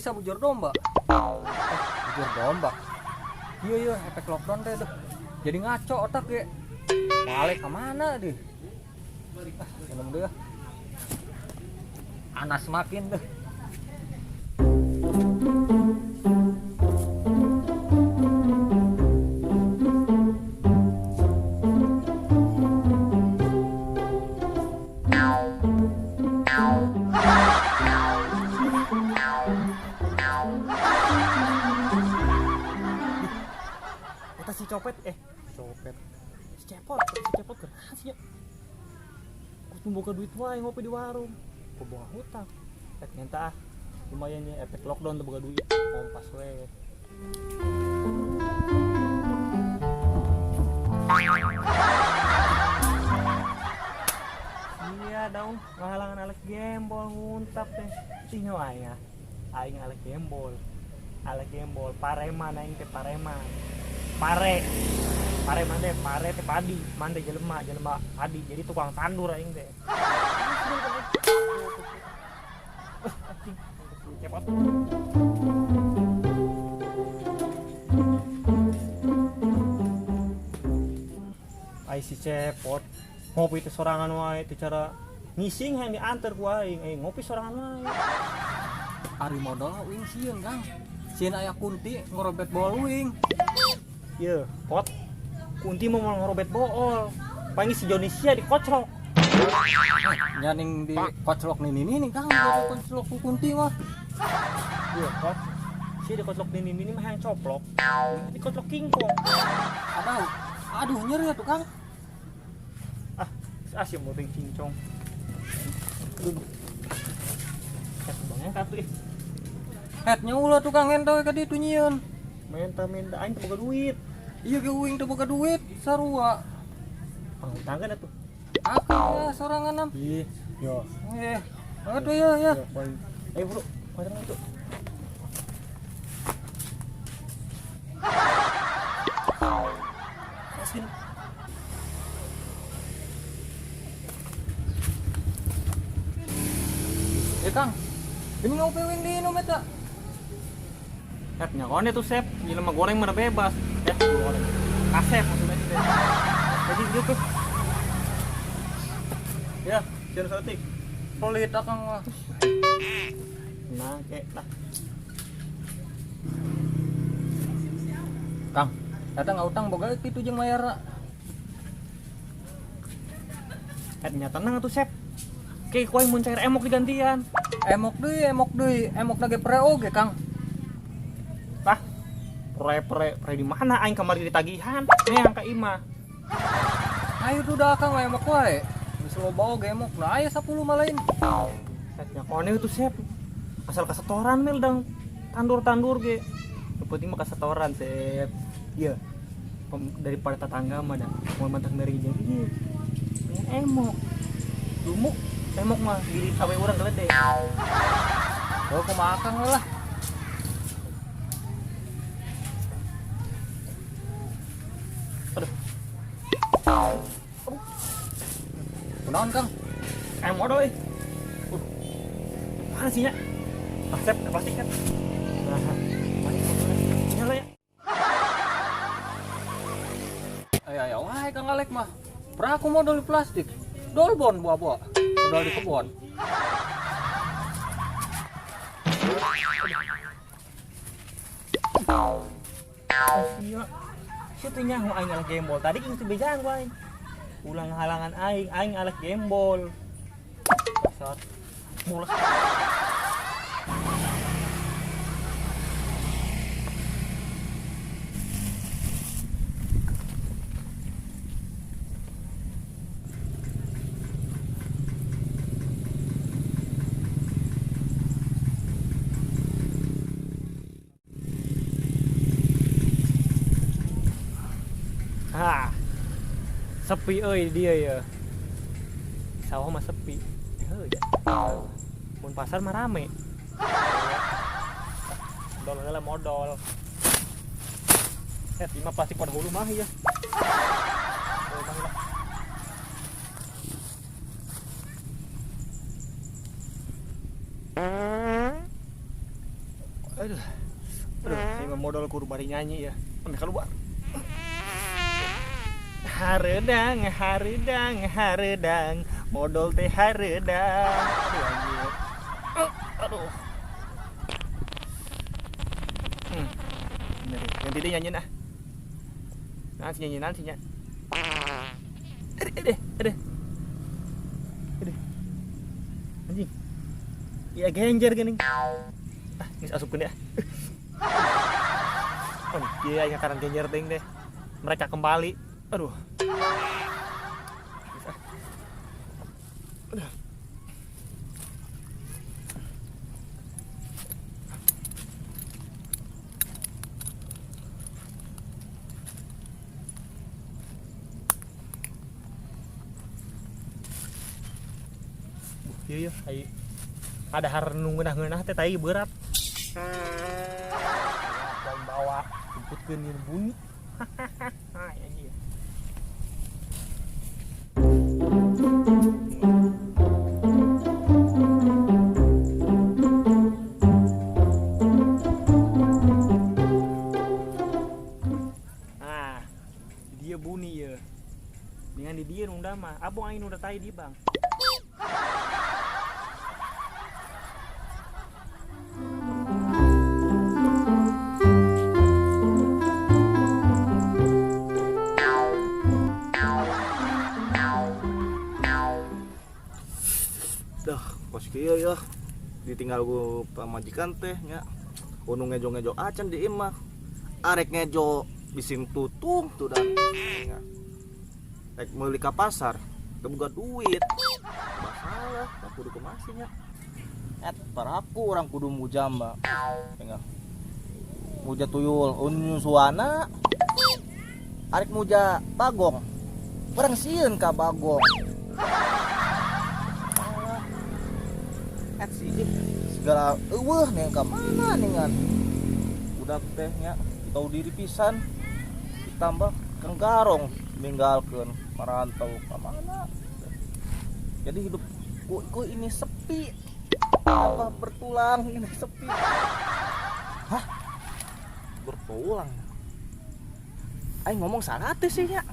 Bisa bujur domba. Bujur domba. Iya iya efek lockdown teh tuh. Jadi ngaco otak ge. Balik ke mana deh? Ah, minum deh. Anas makin deh. Eta si copet, copet. Si cepot, si cepot kena sih ya. Kudu boga duit wae ngopi di warung. Boga hutang. Rek minta ah. Lumayan ya efek lockdown tuh boga duit. Kompas we. Iya dong, ngahalangan alek gembol nguntap teh. Tinyo aing ah. Aing alek gembol. Alek gembol, pareman aing teh pareman. Pare. Pare mande, pare teh padi, mande jelema, jelema padi. Jadi tukang tandur aing teh. Anjing, cepot. Ai si cepot ngopi teh sorangan wae teh cara ngising hayang diantar ku aing, ngopi sorangan wae. Ari modal uing sieun, Kang. Sieun aya kunti ngorobet bool uing. Ye, pot. Kunti mau ngorobet bool. Paling si Joni sia dikoclok. Nyaning dikoclok nih nih nih Kang, dikoclok ku kunti mah. Ye, pot. Si dikoclok nih nih mah yang coplok. Dikoclok kingkong. Aduh, aduh nyeri ya tuh Kang. Ah, ah si moting cincong. Aduh. Bangnya kartu ih. Headnya ulah tukang ento ka ditu nyieun. Minta-minta aing teu boga duit. Iya ge uing teu boga duit sarua. Panghutangan atuh. Aku ya sorangan am. Ih, yo. Aduh ya ya. Ayo bro, macam itu. Masukin. Kang, ini ngopi uing di inum eta. Nya kone tuh Sep, jelema goreng mana bebas. Goreng. Kasep maksudnya itu. Jadi gitu. Ya, jangan satik. Pelit akang mah. Nah, kek lah. Kang, eta ngutang boga kitu jeung mayarna. Nya tenang atuh Sep. Ke ku aing mun cair emok digantian. Emok deui, emok ge pre oge, Kang. Tah, pre di mana aing kamari ditagihan? Neang ka imah. Ayo tuh dah Kang emok wae. Geus loba oge emok. Nah, aya 10 mah lain. Nya kone tuh Sep. Asal kasetoran mel dang tandur-tandur ge. Nu penting mah kasetoran Sep. Iya. Daripada tetangga mah dah mau mantak mere jeung ieu. Pengen emok. Lumuk emok mah diri sawe urang geledek. Oh, kumaha Kang lah. Aduh. Kunaon Kang? Modal euy. Mana sih nya? Ah, Sep, plastik kan. Nah, mana nyala ya? Ayo ayo wae Kang Alek mah. Peraku modal di plastik. Dolbon buah-buah. Modal di kebon. Oh, iya. Sia teh nyaho aing alek gembol. Tadi geus teu bejaan ku aing. Ulang halangan aing, aing alek gembol. Dasar mules. Ah, sepi euy dia ya. Sawah mah sepi. Heuh ya. Mun pasar mah rame. Modal heula modal. 5 plastik pada hulu mah ya. Aduh. Aduh, saya mah modal kudu bari nyanyi ya. Ambil keluar. Hareudang, hareudang, hareudang, modal teh hareudang. Aduh anjir. Aduh. Bener, ganti deh nyanyiin ah. Nanti nyanyi nantinya. Aduh, aduh, aduh. Anjing. Ya genjer gini. Ah, geus asupkeun ya. Oh, iya ya karang genjer ting deh. Mereka kembali. Aduh. Aduh. Iya, iya, ada har nu ngeunah-ngeunah teh tai berat. Aing bawa jemputkeun ieu bunyi. Anjir. Ah, dia bunyi ya. Dengan di dia nu mah, abong aing nu tai di bang. Dah, kos kieu ya. Ditinggal ku pamajikan teh nya. Unu ngejo-ngejo acan di imah. Arek ngejo bising tutung tuh dan. Nya. Rek meuli ka pasar, teu boga duit. Masalah, tak kudu kumasi nya. Et paraku urang kudu muja mah. Nya. Muja tuyul unyusuana. Arek muja bagong. Urang sieun ka bagong. Segala eueuh nih ka mana ningan budak teh nya tahu diri pisan ditambah kang garong ninggalkeun marantau ka mana. Jadi hidup ku ini sepi, apa bertulang ini sepi. Hah, bertulang aing ngomong salah teh sih nya.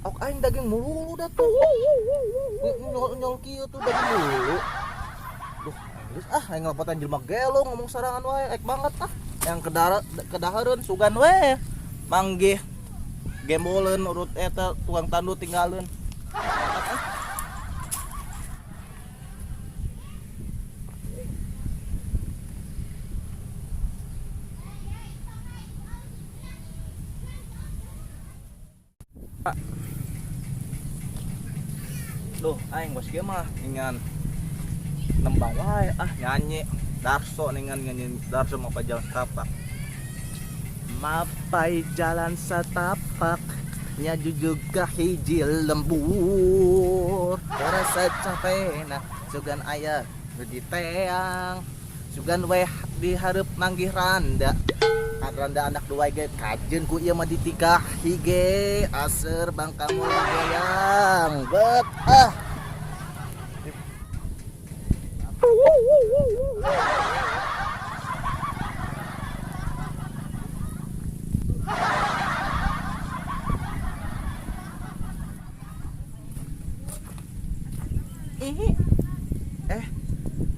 Ok aing daging mulu dah tuh nyol-nyol kieu tuh daging mulu. Duh, geus ah aing ngelepotan jelema gelo ngomong sarangan wae, ek banget ah. Yang kedahareun sugan we. Manggih gemboleun urut eta tukang tandu tinggalin. Duh, aing bos kieu mah ingan nembang wae ah nyanyi Darso ningan nyanyi Darso mapai jalan setapak. Mapai jalan setapak nya juga hiji lembur. Rasa capena sugan aya di teang. Sugan weh dihareup manggih randa. Randa anak dua ge kajeun ku ieu mah ditikahi ge aser bangka goyang. Bet ah.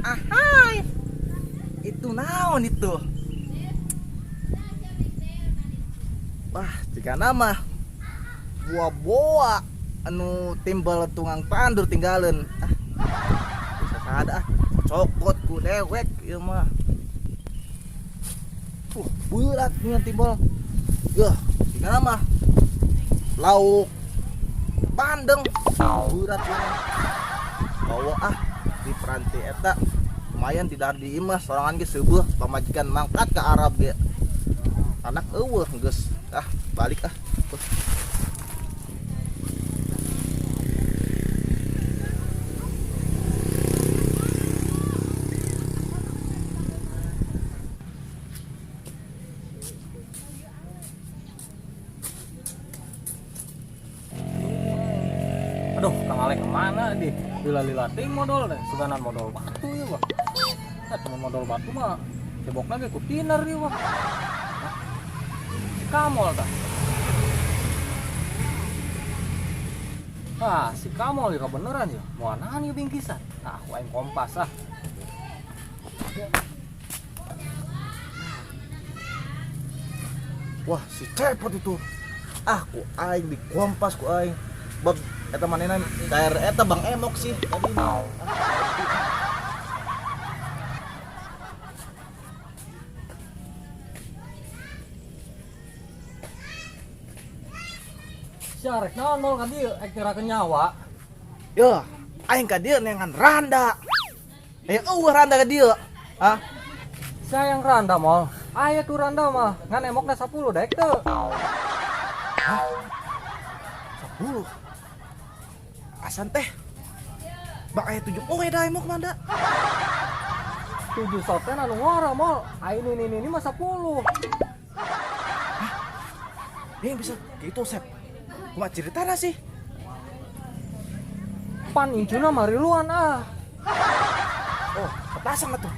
Ahai. Itu naon itu? Wah, jika nama buah-buah anu timbal tungang tandur tinggalin. Ah, bisa sada ah. Cokot ku dewek ieu mah. Berat nih timbal. Yeuh, jika nama lauk bandeng berat ieu mah. Bawa ah di peranti eta lumayan tidak di imah sorangan ge seueuh pamajikan mangkat ke Arab ge. Anak eueuh geus ah balik ah. Aduh, Kang Ale kemana deh? Lila-lila ting modal deh, suganan modal batu ya, Bang. Nah, cuma modal batu mah Cebokna ge ku tiner ieu wah. Hah? Si Kamol tah. Ah, si Kamol ya kebeneran ya. Mau nahan ieu bingkisan. Ah, ku aing kompas ah. Wah, si Cepot itu. Ah, ku aing di kompas ku aing. Bab eta manehna cair eta Bang Emok sih tadi mah. Sia rek naon mol ka dieu ek nyerakeun nyawa. Yo, aing ka dieu neangan randa. Aya eueuh randa ka dieu. Hah? Sayang randa mol. Aya tuh randa mah ngan emokna 10 daek teu. Hah? 10. Asan teh. Bak aya 7 poe da emok mah da. 7 soten anu ngora mol. Aya ini ini ini mah 10. Hah? Ini bisa gitu Sep. Kumaha ceritana sih? Pan incuna mariluan ah. Oh, kepasang atuh.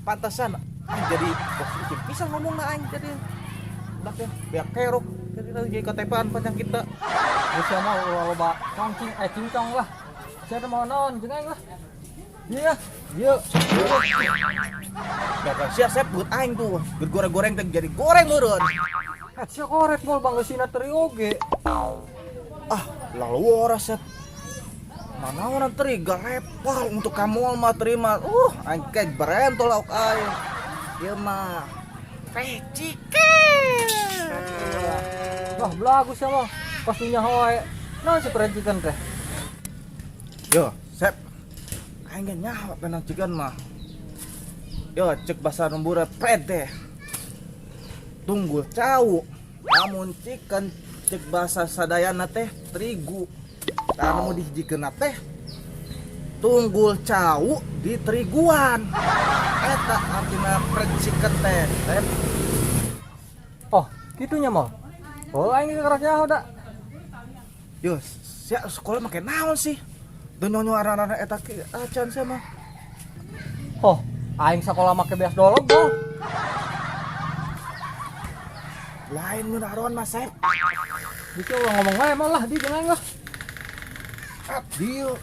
Pantesan aing jadi bos bikin pisang ngomongna aing jadi udah teh beak kerok jadi jadi katepan panjang kita. Geus sia mah ulah loba congcing cincong lah. Sia teh mau naon jeung aing lah. Iya, iya. Bakal sia sep buat aing tuh. Buat goreng-goreng teh jadi goreng meureun. Sia korek mol banggeusina teri oge. Ah, lalu ora sep. Mana orang teri galepal untuk kamu mah terima. Aing kayak berentol lauk aing. Ieu mah teh chicken. Wah, belagu sia mah. Pas punya wae. Naon si fried chicken teh? Yo, sep. Aing ge nyaho kana chicken mah. Yo, cek bahasa lembur fried teh. Tunggul cau. Namun chicken cek bahasa sadayana teh terigu. Karena mau dihijikeun teh tunggul cau di teriguan. Eta artina fried chicken teh. Sep. Oh, kitunya mah. Oh, aing ge keras nyaho da. Yo, sia sekolah make naon sih? Teu nyonyo aran-aran eta ki acan sia mah. Oh, aing sekolah make beas dolog, Bang. Lain mun aron mah, Sep. Bisa ulah ngomong wae mah lah di jeung aing lah. Ah, dieu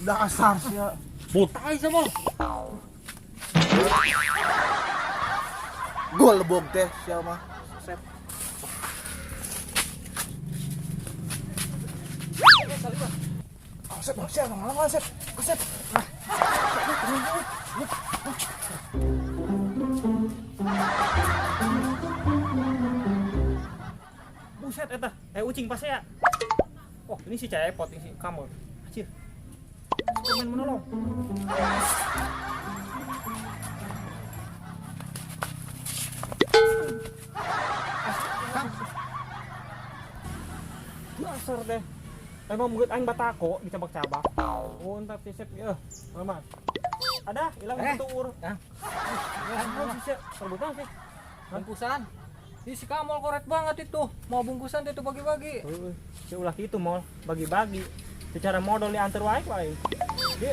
dasar sia. Butai sia mah. Gol lebog teh sia mah, Sep. Oh, Sep, Sep, ngalang, Sep. Sep. Buset eta, ucing pasea. Oh, ini si Cepot, ini si Kamol. Anjir. Superman menolong. Dasar deh. Emang mulut aing batako dicabak-cabak. Oh, entar si Sep, ya. Mama. Ada, hilang tuur. Ah. Hilang si Sep, rebutan sih. Bungkusan. Ih, si Kamol korek banget itu. Mau bungkusan dia tuh bagi-bagi. Heeh, si ulah kitu mol, bagi-bagi. Secara modal diantar wae ku aing. Dia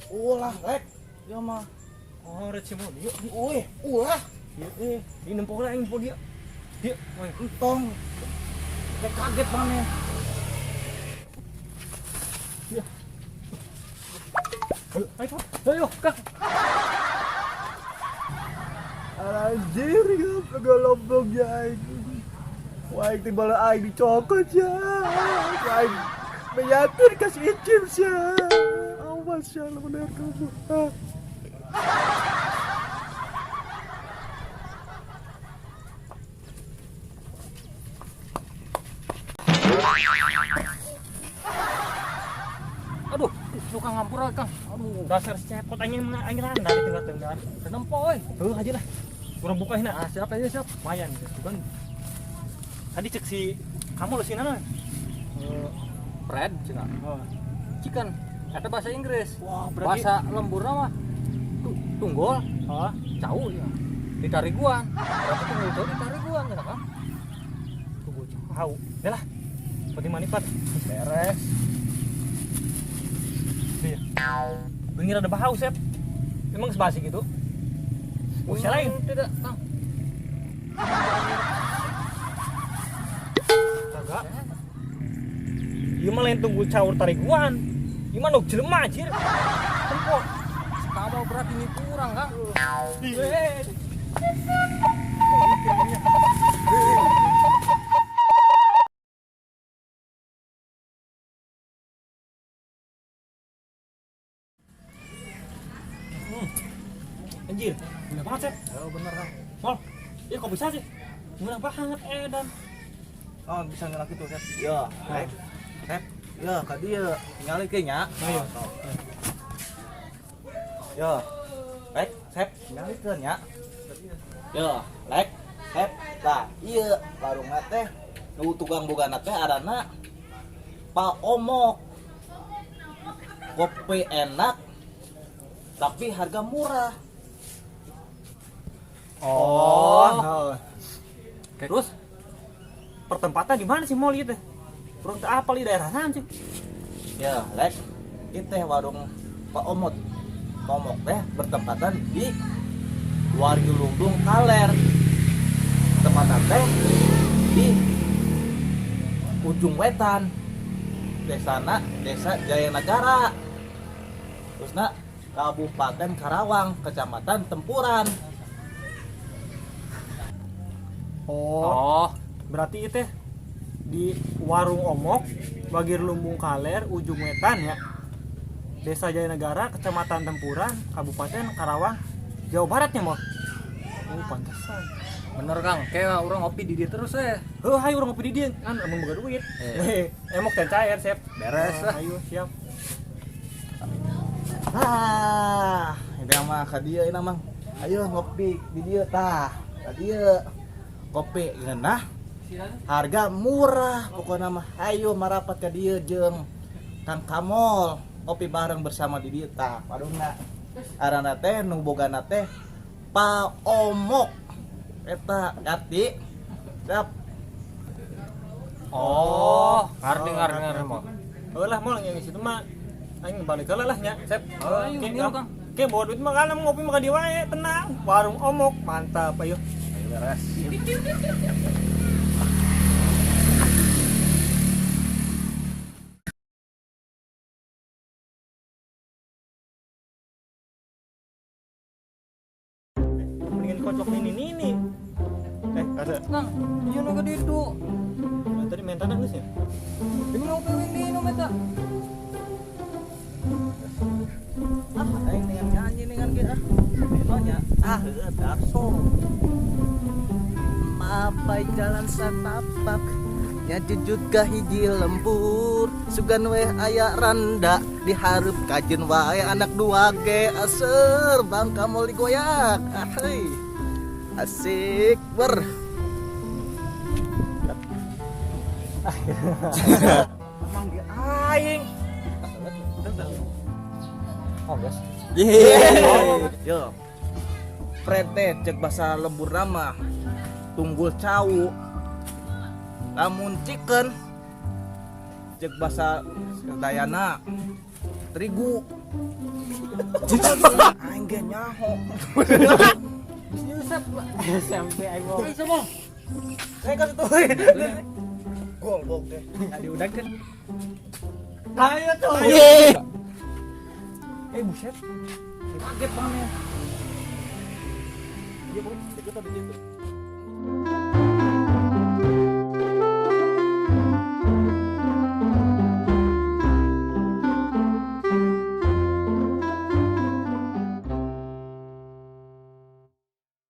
ulah rek. Dia mah. Oh, rek si mol. Ieu, ieu. Uih, ulah. Ieu, ini nempo lah aing nempo dia. Dia, woi, entong. Kayak kaget maneh. Iya. Ayo, ayo, ayo, Kang. Anjir, galombong ya aing. Wah, aing timbal aing dicokot ya. Aing meyakin kasih icip ya. Awas ya, lu bener kamu. Aduh, suka ngampur Kang. Aduh, dasar cepot aing aing randa di tengah-tengah. Nempo euy. Heuh aja lah. Kurang buka hina. Ah, siap aja siap. Lumayan gitu kan. Tadi cek si kamu lu sih nana. Fried cenah. Oh. Chicken. Eta bahasa Inggris. Wah, berarti bahasa lemburna mah tunggul. Hah? Cau ya. Ditariguan. Berarti tunggul cau ditariguan cenah kan. Tunggul cau. Udah lah. Penting manipat. Beres. Iya. Bengi rada bahau, Sep. Emang sebasi gitu? Bisa lain. Tidak, Kang. Kagak. Ieu mah lain tunggu caur tariguan. Ieu mah nok jelema anjir. Tempo. Kamu berarti ini kurang, Kang. Anjir, bener banget, Sep. Oh, bener, Kang. Mol, ya kok bisa sih? Murah banget, edan. Oh, bisa ngelak itu, Sep. Ya, Sep. Sep. Ya, ka dieu. Ningali ke nya. Ayo. Ya. Lek, Sep, ningalikeun nya. Ya, Lek, Sep. Tah, ieu warungna teh nu tukang bogana teh arana Pak Omok. Kopi enak tapi harga murah. Oh. Terus pertempatan di mana sih mall itu? Kurang teu apal di daerah mana sih? Ya, Lek. Ieu teh warung Pak Omot. Omok teh bertempatan di Wargi Lumbung Kaler. Tempatan teh di ujung wetan. Desana Desa Jayanagara. Terusna Kabupaten Karawang, Kecamatan Tempuran. Oh. Berarti itu di warung Omok, Bagir Lumbung Kaler, Ujung Wetan ya. Desa Jayanegara, Kecamatan Tempuran, Kabupaten Karawang, Jawa Baratnya, Mol. Oh, pantesan. Bener, Kang. Kayak orang ngopi di dia terus ya. Heuh, hayu urang ngopi di dieu, kan emang boga duit. Emok teh cair, Sep. Beres lah. Ayo, siap. Ah, ini mah ka dieu ini mah. Ayo ngopi di dieu tah. Ka dieu. Kopi ngeunah. Harga murah pokoknya mah. Ayo marapat ka dieu jeung Kang Kamol. Kopi bareng bersama di dieu tah. Warungna. Arana teh nu bogana teh Pak Omok. Eta ngarti. Siap. Oh, ngarti ngarti Mol. Heuh lah, Mol, yang situ mah aing balik heula lah nya, Sep. Oh, ayo, Oke, ngilu, Kang. Oke, bawa duit mah kan ngopi mah ka dieu wae, tenang. Warung Omok, mantap, ayo. Ayo beres. Mendingan kocok ini nini. Kata. Kang, ieu nu gede itu. Nah, tadi mentana geus ya? Ini ngopi wing di nu meta. Ah, aing dengan nyanyi dengan ge ah. Nya. Ah, heueuh darso. Mapai jalan satapak nya juga hiji lembur sugan weh aya randa dihareup kajen wae anak dua ge aser bang kamol digoyak. Ah, heuy. Asik ber. Emang dia aing. Oh, guys. Yo. Prete cek bahasa lembur nama tunggul cau. Lamun chicken cek bahasa Dayana terigu. Aing ge nyaho. Yusuf SMP aing mau. Ayo semua. Saya kan itu. Gol gol teh. Tadi udah kan. Ayo tuh. Buset. Kaget banget. Iya, Bu. Itu tadi gitu.